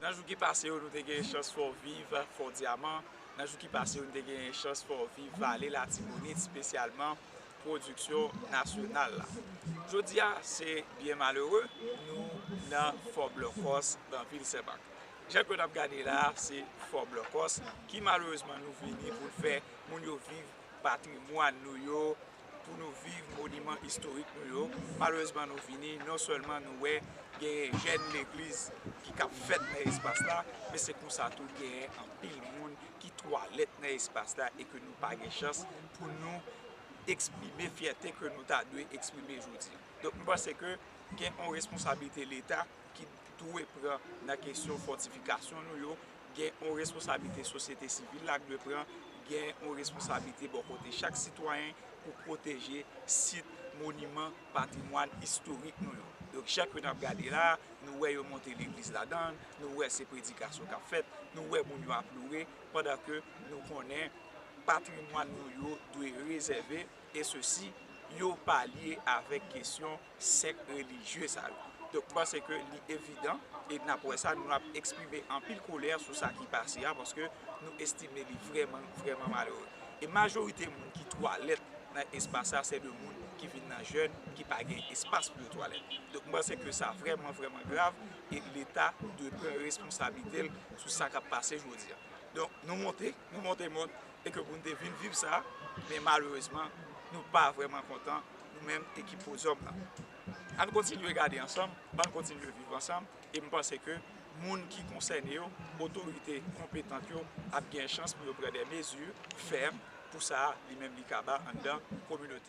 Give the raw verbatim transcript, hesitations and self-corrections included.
Nan jou ki pase yo, nou te gen chans fè w viv Fò Dyaman. Nan jou ki pase yo, nou te gen chans fè w viv Vale Latibonit, espesyalman pwodiksyon nasyonal la. Jodi a, se byen malere, nou nan Fò Blòkòs, nan vil Senmak. Jan ke n ap gade la a, se Fò Blòkòs, ki malerezman nou vini pou n fè moun yo viv patrimwàn nou yo, pou nou viv moniman istorik nou yo. Malerezman, nou vini, non sèlman nou wè genyen jèn legliz ki k ap fèt nan espas la, men se konsa tou genyen anpil moun ki twalèt nan espas la e ke nou pa gen chans pou nou eksprime fyète ke nou ta dwe eksprime jodi a. Donk, m panse ke gen yon responsablite Leta ki dwe pran nan kesyon fòtifikasyon nou yo, gen yon responsablite sosyete sivil la ki dwe pran, gen yon responsablite bò kote chak sitwayen, pou pwoteje sit, moniman, patrimwàn istorik nou yo. Donk, jan ke n ap gade la, nou wè yo monte legliz ladan l, nou wè se predikasyon k ap fèt, nou wè moun yo ap loure, pandan ke nou konnen patrimwàn nou yo dwe rezève, e sesi, yo pa lye avèk kesyon sèk relijye sa yo. Donk, m panse ke li evidan, e n ap wè sa, nou ap eksprime anpil kolè sou sa ki pase a, paske nou estime li vrèman, vrèman malere. E majorite moun ki twalèt nan espas sa, se de moun ki vin nan jèn, ki pa gen espas pou yo twalèt. Donk, m panse ke sa vrèman, vrèman grav, e Leta dwe pran responsablite l sou sa k ap pase jodi a. Donk, nou monte, nou monte mòn, e ke pou n te vin viv sa, men malerezman, nou pa vrèman kontan, nou menm ekip Pozòm nan. Ann kontinye gade ansanm, ann kontinye viv ansanm, e m panse ke moun ki konsène yo, otorite konpetant yo, ap gen chans pou yo pran de mezi fèm pou sa li menm li ka ba anndan kominote.